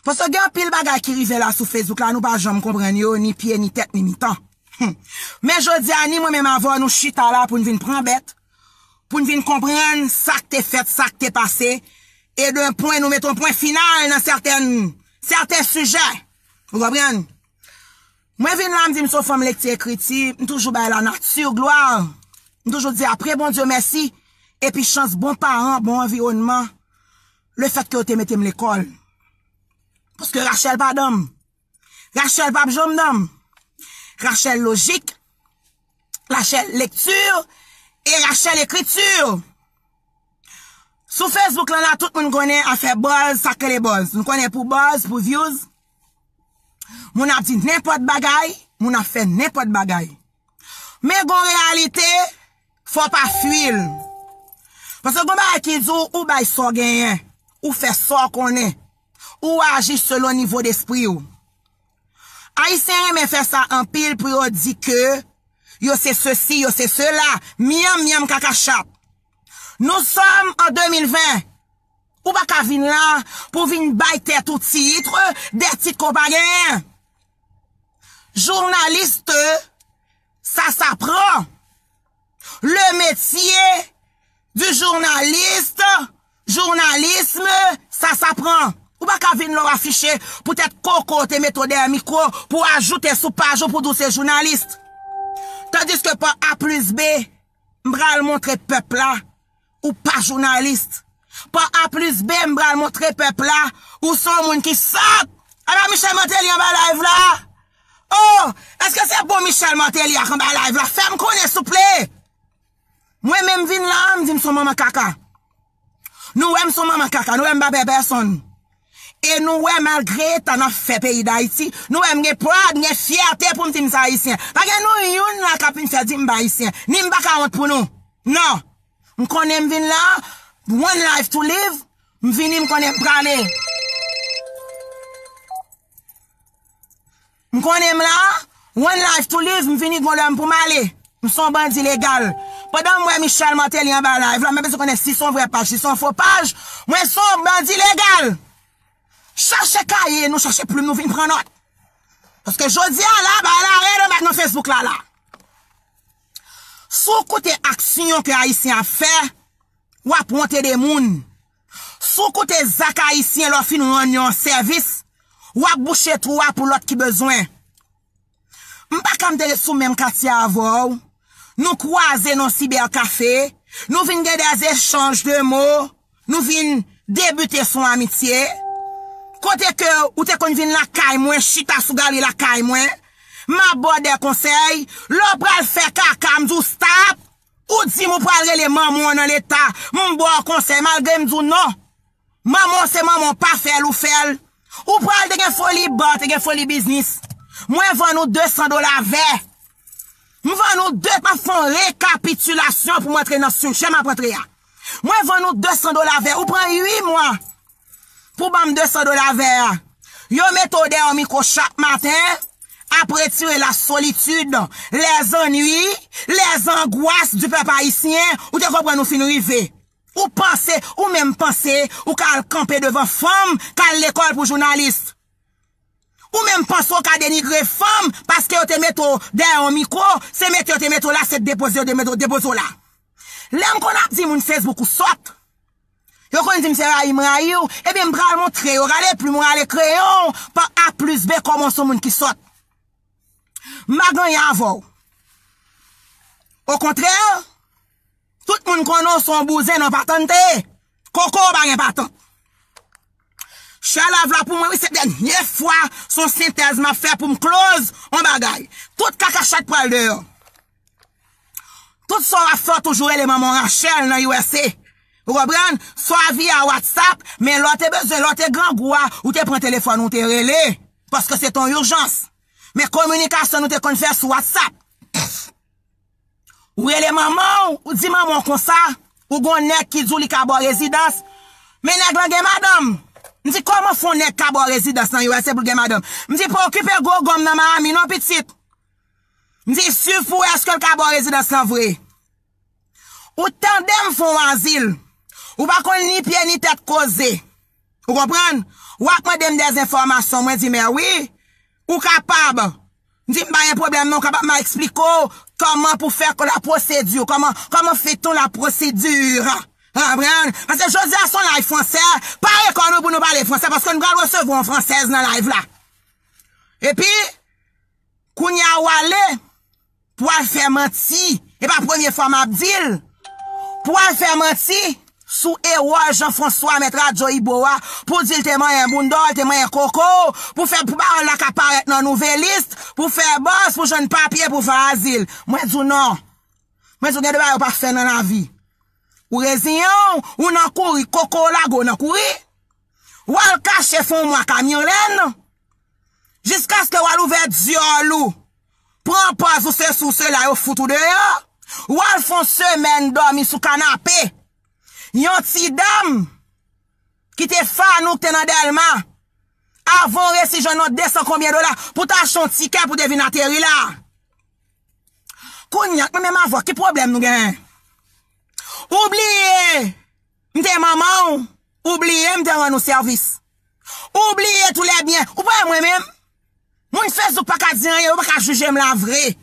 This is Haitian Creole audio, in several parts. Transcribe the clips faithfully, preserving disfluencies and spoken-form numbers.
Paske gen anpil bagay ki rive la sou Facebook la, nou pa janm konprann yo, ni pye, ni tèt, ni mitan. Hmm. Men jodi a, ni mwen menm avè w, nou chita la pou n vin pran bèt, pou n vin konprann sa k te fèt, sa k te pase, e de pwen, nou mete yon pwen final nan sètèn, sèten sijè. Ou konprann? Mwen vin la, m di m se yon fanm lekti ekriti, m toujou bay lanati glwa. M toujou di apre Bondye mèsi, epi chans bon paran, bon anviwònman, lefètke yo te mete m lekòl. Paske Rachel pa dan m. Rachel p ap janm dan m. Rachel lojik, Rachel lekti, e Rachel ekriti. Sou Facebook lan la, tout moun konnen afè buzz, sa k rele buzz. Nou konnen pou buzz, pou views. Moun ap di nenpòt bagay, moun ap fè nenpòt bagay. Men gon reyalite, fò w pa fwi l. Paske gon bagay ki di w, ou bay sa w genyen, ou fè sa w konnen, ou aji selon nivo despri w. Ayisyen renmen fè sa anpil pou yo di ke yo se sesi, yo se sela, myanm, myanm, kaka chat. Nou sòm an de mil ven. Ou pa ka vin la pou vin bay tèt ou tit, de tit ke w pa genyen. Journaliste, ça s'apprend. Le métier du journaliste, journalisme, ça s'apprend. Ou pa ka vin la w afiche poutèt koko te mete w dèyè mikwo pou w ajoute sou paj ou pou di w se jounalis. Tandiske pa A plis B, m pral montre pèp la ou pa jounalis. Pa A plis B, m pral montre pèp la ou se yon moun ki sòt. Ala Michel Martelly anba live la. Oh, èske se bon Michel Martelly ak anba live la? Fè m konnen, souple. Mwen menm vin la, m di m se yon manman kaka. Nou wè m se yon manman kaka, nou wè m pa pè pèsonn. E nou wè malgre eta n ap fè peyi Dayiti, nou wè m gen pride, m gen fyète pou m di m se ayisyen. Pa gen nou youn la k ap vin fè di m pa ayisyen. Ni m pa ka wont pou nou. Non. M konnen m vin la, one life to live, m vini m konnen m prale. M konnen m la, one life to live, m vini gon lè m pou m ale. M se yon bandi legal. Pandan m wè Michel Martelly anba live la, mwen bezwen konnen si se yon vrè paj, si se yon fo paj, mwen se yon bandi legal. Chache kaye nou, chache plim nou, vin pran nòt. Paske jodi a la, bagay la rèd anba nan Facebook la la. Si w koute aksyon ke Ayisyen ap fè, w ap wonte de moun. Si w koute zak Ayisyen lè w fin rann yo yon sèvis, w ap bouche twou a pou lòt ki bezwen. M pa ka m te ret sou menm katye avè w. Nou kwaze nan sibèkafe, nou vin gen des échanges de mots, nou vin debite sou amitye. Kote ke ou te konn vin lakay mwen, chita sou galri lakay mwen, m ap ba w de konsèy, lè w pral fè kaka, m di w stop, ou di m ou pral rele manman w nan leta, m ba w konsèy, malgre m di w non. Manman w se manman w, pa fè l, ou fè l. Ou pral te gen foli ba, te gen foli biznis. Mwen vann ou de san dola vè. M vann ou de, m ap fè yon rekapitilasyon pou m antre nan sijè m ap antre a. Mwen vann ou de san dola vè. Ou pran uit mwa pou ban m de san dola vè a. Yo mete w dèyè yon mikwo chak maten, ap retire la solitude, les ennuis, les angoisses du peuple haïtien, ou te konprann ou fin rive. Ou panse, ou menm panse, ou ka al kanpe devan fanm, ka al lekòl pou jounalis. Ou menm panse ou ka denigre fanm paske yo te mete w dèyè yon mikwo, se mete yo te mete w la, se depoze yo te mete w, depoze w la. Lè m konn ap di moun Facebook ou sòt, yo konn di m se rayi m rayi w, ebyen m pral montre yo, rale plim, rale kreyon, pa A plis B kòman w se yon moun ki sòt. M pa gen anyen avè w. Okontrè, tout moun konnen w se yon bouzen nan patante. Koko w pa gen patant. Chè lav la pou mwen, wi, se dènye fwa, se yon sentèz m ap fè pou m close yon bagay. Tout kakachat pral deyò. Tout sa w ap fè, w toujou rele manman Rachel nan U S A. Ou konprann? Swa via WhatsApp, men lè w te bezwen, lè w te grangou a, ou te pran telefòn, ou te rele. Paske se te yon ijans. Men kominikasyon nou te konn fè sou WhatsApp. Ou rele manman w, ou di manman w konsa, ou gon nèg ki di w li ka ba w rezidans. Men nèg lan gen madanm. M di, kòman fè yon nèg ka ba w rezidans nan U S A pou l gen madanm? M di, pa okipe gwo gonm nan Miami non, pitit. M di, swiv pou wè èske l ka ba w rezidans lan vre. Ou tande m fè w azil. Ou pa konn ni pye ni tèt koze. Ou konprann? W ap mande m dèzenfòmasyon, mwen di, mè wi, ou kapab. M di, m pa gen pwoblèm non, ou kapab, m a eksplike w kòman pou fè la pwosedi, kòman, kòman fèt la pwosedi. Konprann? Paske jodi a se yon live fransè, pare kò nou pou nou pale fransè, paske nou pral resevwa yon fransèz nan live la. Epi, kounye a w ale, pou al fè manti. E pa premye fwa m ap di l. Pou al fè manti sou Ewòl Jean François, mèt radyo Ibo a, pou di l te manyen bounda w, te manyen koko w, pou fè, pou pawòl la ka parèt nan Nouvelliste, pou fè buzz, pou jwenn papye, pou fè azil. Mwen di w non. Mwen di w gen de bagay ou pa fè nan lavi. Ou reziyen w, ou nan kouri, koko w lage w nan kouri. W al kache fon mwa kamyon lenn, jiskaske w al ouvè dyòl ou, pran pòz ou sesi ou sela, yo fout ou deyò. W al fon semèn dòmi sou kanape. Yon ti dam ki te fan ou, ki te nan Dèlma, avan w resi jwenn yon de san konbyen dola pou w ta achte yon tikè pou w te vin ateri la. Kounye a, mwen menm avè w, ki pwoblèm nou genyen? Ou bliye m te manman w, ou bliye m te rann ou sèvis. Ou bliye tou lè byen, ou pa wè mwen menm? Moun Facebook pa ka di anyen, yo pa ka jije m la vre.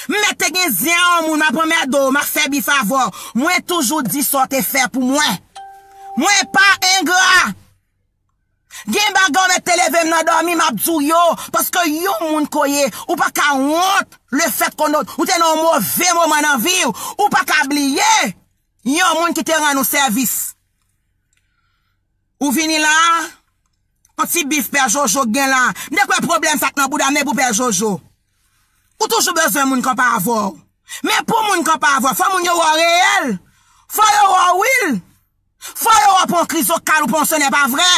M mèt te gen zen a yon moun, m ap anmède w, m ap fè bif avè w. Mwen toujou di sa w te fè pou mwen. Mwen pa engra. Gen bagay w mèt te leve m nan dòmi, m ap di w yo, paske yon moun ke w ye, ou pa ka wont lefètke w te nan yon move moman nan vi w, ou pa ka bliye yon moun ki te rann ou sèvis. Ou vini la, yon ti bif Pè Jojo k gen la. M te kwè pwoblèm sa k nan bouda m, men pou Pè Jojo. Ou toujou bezwen moun kanpe avè w. Men pou moun kanpe avè w, fò moun yo wè w reyèl. Fò yo wè w real. Fò yo wè w pa yon krizokal ou pa yon sonè, pa vre?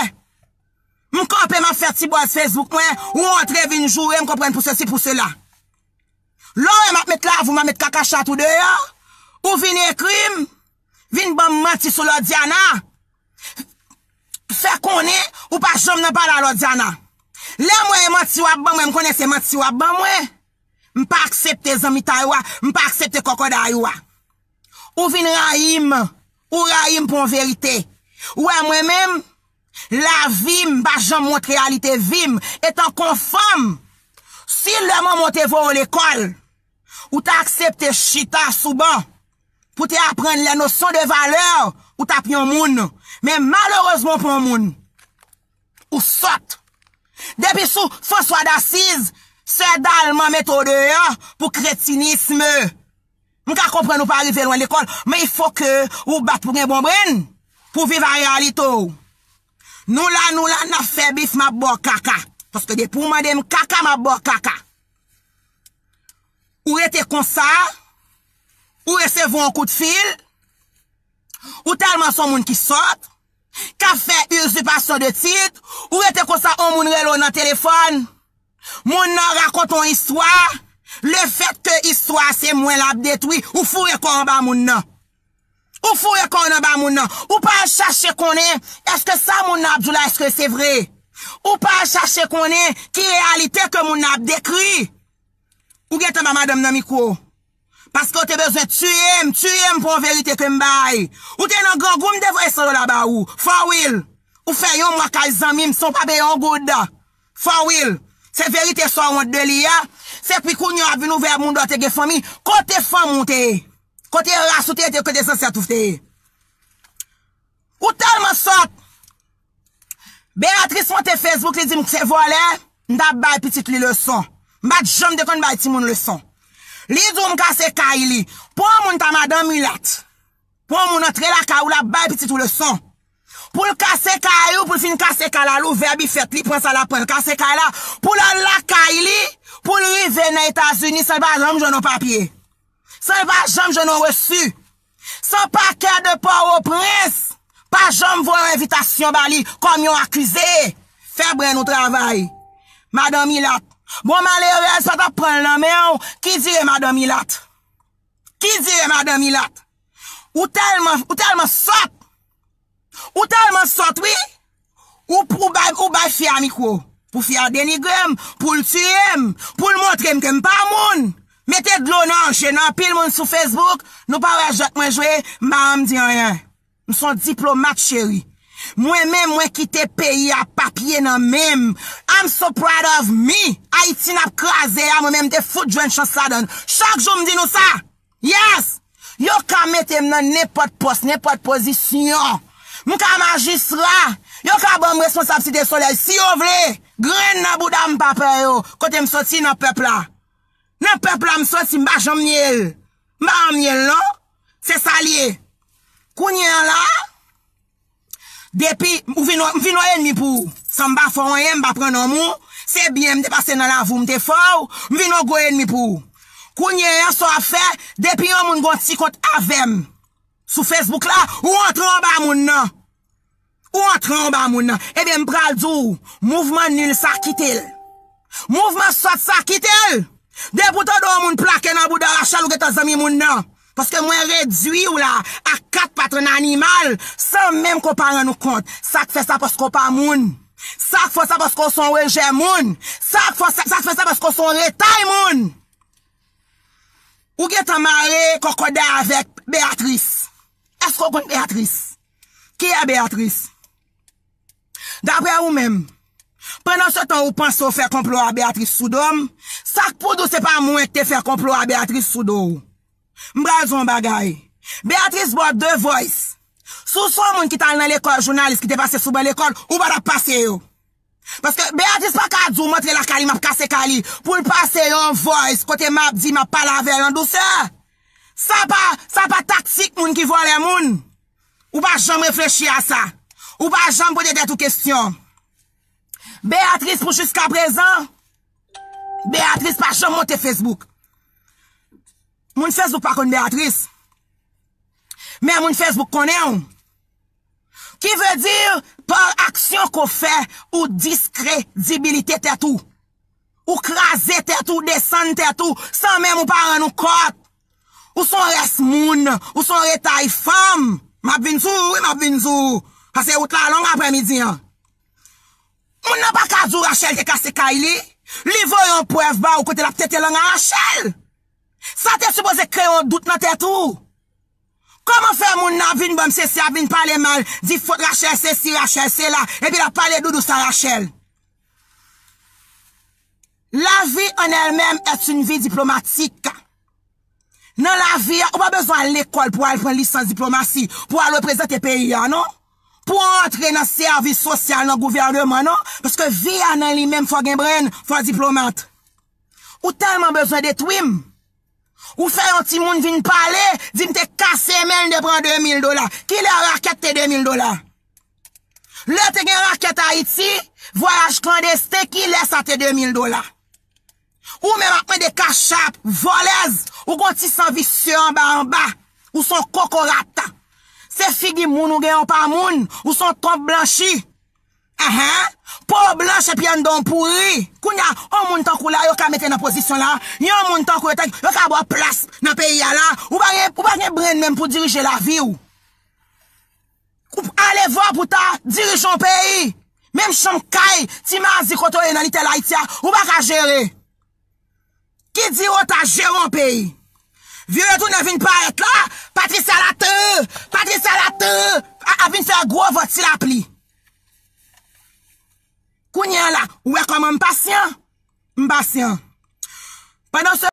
M kanpe, m ap fè ti buzz Facebook mwen, ou antre vin joure m, konprann, pou sesi, pou sela. Lè w wè m ap met lavi w, m ap met kaka chat ou deyò, ou vin ekri m, vin ban m manti sou Lòdiana. Fè konnen ou pa janm nan pale a Lòdiana. Lè m wè e manti w ap ban mwen, m konnen se manti w ap ban mwen. M pa aksepte zanmitay ou a, m pa aksepte kòkòday ou a. Ou vin rayi m, ou rayi m pou yon verite. Ou wè mwen menm, lavi m pa janm montre reyalite vi m, etan ke yon fanm, si lè manman w te voye w lekòl, ou ta aksepte chita sou ban pou te aprann les notions de valeur, ou t ap yon moun. Men malerezman, ou pa yon moun. Ou sòt. Depi sou François d'Assise, sè Dalma mete w deyò pou kretinism. M ka konprann ou pa rive lwen lekòl, men il faut que ou bat pou gen bon brenn, pou viv a reyalite w. Nou la, nou la, n ap fè bif, m ap ba w kaka. Paske depi w mande m kaka, m ap ba w kaka. Ou rete konsa, ou resevwa yon kout fil, ou tèlman se yon moun ki sòt, k ap fè izipasyon de tit, ou rete konsa, yon moun rele w nan telefòn, moun nan rakonte yon istwa, lefètke istwa a se mwen l ap detwi, ou foure kò w anba moun nan. Ou foure kò w anba moun nan. Ou pa al chache konnen èske sa moun nan ap di w la, èske se vre. Ou pa al chache konnen ki reyalite ke moun nan ap dekri. Ou gentan ba madanm nan mikwo. Paske w te bezwen tiye m, tiye m pou yon verite ke m bay. Ou te nan grangou, m te voye san dola ba ou. For real. Ou fè yon mwa kay zanmi m san w pa peye yon goud. For real. Se verite sa w wont de li a. Se pi kounye a w ap vin ouvè moun dòt e gen fanmi. Kote fanmi w te ye? Kote ras ou te ye, kote zansèt ou te ye? Ou tèlman sòt. Beatrice monte Facebook, li di m se vòlè, m t ap bay pitit li leson. M pa t janm te konn bay timoun leson. Li di w m kase kay li. Pou yon moun ta madan milat. Pou yon moun antre lakay ou, l ap bay pitit ou leson. Pou l kase kay ou, pou l fin kase kay la, l ouvè bifèt, li pran sa l ap pran, l kase kay la. Pou l al lakay li, pou l rive nan Etazini, san l pa janm jwenn yon papye. San l pa janm jwenn yon resi. San pakè de Pòtoprens pa janm voye yon envitasyon ba li kòm yon akize. Fè brenn ou travay. Madan milat. Bon, malerèz pa t ap pran l nan men w. Ki dire madan milat? Ki dire madan milat? Ou tèlman, ou tèlman sòt. Ou tèlman sòt, wi. Ou, ou bay, ou bay fi a mikwo. Pou fi a denigre m, pou l tiye m, pou l montre m ke m pa moun. Mete dlo nan je nan anpil moun sou Facebook, nou pa wè jwèt mwen jwe, m pa janm di anyen. M se yon diplomat, cheri. Mwen menm, mwen kite peyi a papye nan men m. I'm so proud of me. Ayiti n ap kraze a, mwen menm m te fout jwenn chans ladan l. Chak jou m di nou sa. Yes! Yo ka mete m nan nenpòt pòs, nenpòt pozisyon. M ka majistra. Yo ka ban m responsab Site Solèy. Si yo vle, grenn nan bouda m pa pè yo. Kote m soti nan pèp la. Nan pèp la m soti, m pa janm nye l. M pa janm nye l, non. Se sa l ye. Kounye a la, depi ou vin, m vin yon ènmi pou ou. San m pa fè w anyen, m pa pran nonm ou. Se byen m te pase nan lavi w, m te fè w. M vin yon gwo ènmi pou ou. Kounye a, sa w ap fè, depi yon moun gon ti kont avè m sou Facebook la, ou antre anba moun nan. Ou antre anba moun nan. Ebyen, m pral di w, mouvman nil sa kite l. Mouvman sòt sa kite l. Depi w tande yon moun plake nan bouda Rachel, ou gentan zanmi moun nan. Paske mwen redwi w la a kat patrann animal san menm ke w pa rann ou kont. Sa k fè sa paske w pa moun. Sa k fè sa paske w se yon rejè moun. Sa k fè sa, sa k fè sa paske w se yon retay moun. Ou gentan mare kòkòday avèk Beatrice. Èske w konn Beatrice? Kiyès Beatrice? Daprè ou menm, pandan se tan ou panse w fè konplo a Beatrice sou do m, sa k pou di w se pa mwen k te fè konplo a Beatrice sou do w? M pral di w yon bagay. Beatrice ba w The Voice. Si w se yon moun ki t al nan lekòl jounalis, ki te pase sou ban lekòl, ou pa t ap pase yo. Paske Beatrice pa ka di w m antre lakay li, m ap kase kay li, pou l pase yon voice kote m ap di, m ap pale avè l an dousè. Sa pa, sa pa taktik moun ki vòlè moun. Ou pa janm reflechi a sa. Ou pa janm poze tèt ou kesyon. Beatrice, pou jiskaprezan, Beatrice pa janm monte Facebook. Moun Facebook pa konn Beatrice. Men moun Facebook konnen w. Ki vle di, pa aksyon ke w fè, ou diskredibilite tèt ou. Ou kraze tèt ou, desann tèt ou, san menm ou pa rann ou kont. Ou se yon rès moun, ou se yon retay fanm. M ap vin sou ou, wi, m ap vin sou ou. Paske wout la long aprèmidi an. Moun nan pa ka di w Rachel te kase kay li. Li voye yon prèv ba ou kote l ap tete lang a Rachel. Sa te sipoze kreye yon dout nan tèt ou. Kòman fè moun nan ap vin ban m sesi, ap vin pale mal, di fòt Rachel sesi, Rachel sela, epi l ap pale doudous a Rachel? La vie en elle-même est une vie diplomatique. Nan lavi a, ou pa bezwen al lekòl pou al pran lisans diplomasi, pou al reprezante peyi a, non. Pou antre nan sèvis sosyal, nan gouvèneman, non. Paske vi a nan li menm, fò gen brenn, fò diplomat. Ou tèlman bezwen detwi m. Ou fè yon timoun vin pale, di m te kase men l, m te pran de mil dola. Kilè rakèt te de mil dola? Lè te gen rakèt Ayiti, vwayaj klandesten, kilè sa te de mil dola? Ou menm ap mande kachap, vòlèz, ou gon ti san visye anba anba, ou se yon kokorat. Se figi moun ou gen, ou pa moun, ou se yon tonm blanchi. Ahan, po w blanch epi anndan w pouri. Kounye a, yon moun tankou w la, yo ka mete nan pozisyon la, yon moun tankou yo, yo ka ba w plas nan peyi a la, ou pa gen, ou pa gen brenn menm pou dirije lavi w. Ou ale vwa pou ta dirije yon peyi. Menm chanm kay, ti mazi kote w ye nan Little Haiti a, ou pa ka jere. Ki di w ta jere yon peyi. Vye retounen vin parèt la, Patricia Latte, Patricia Latte, a, a vin fè gwo vant ti lapli. Kounye a la, ou wè kòman m pasyan? M pasyan. Pandan se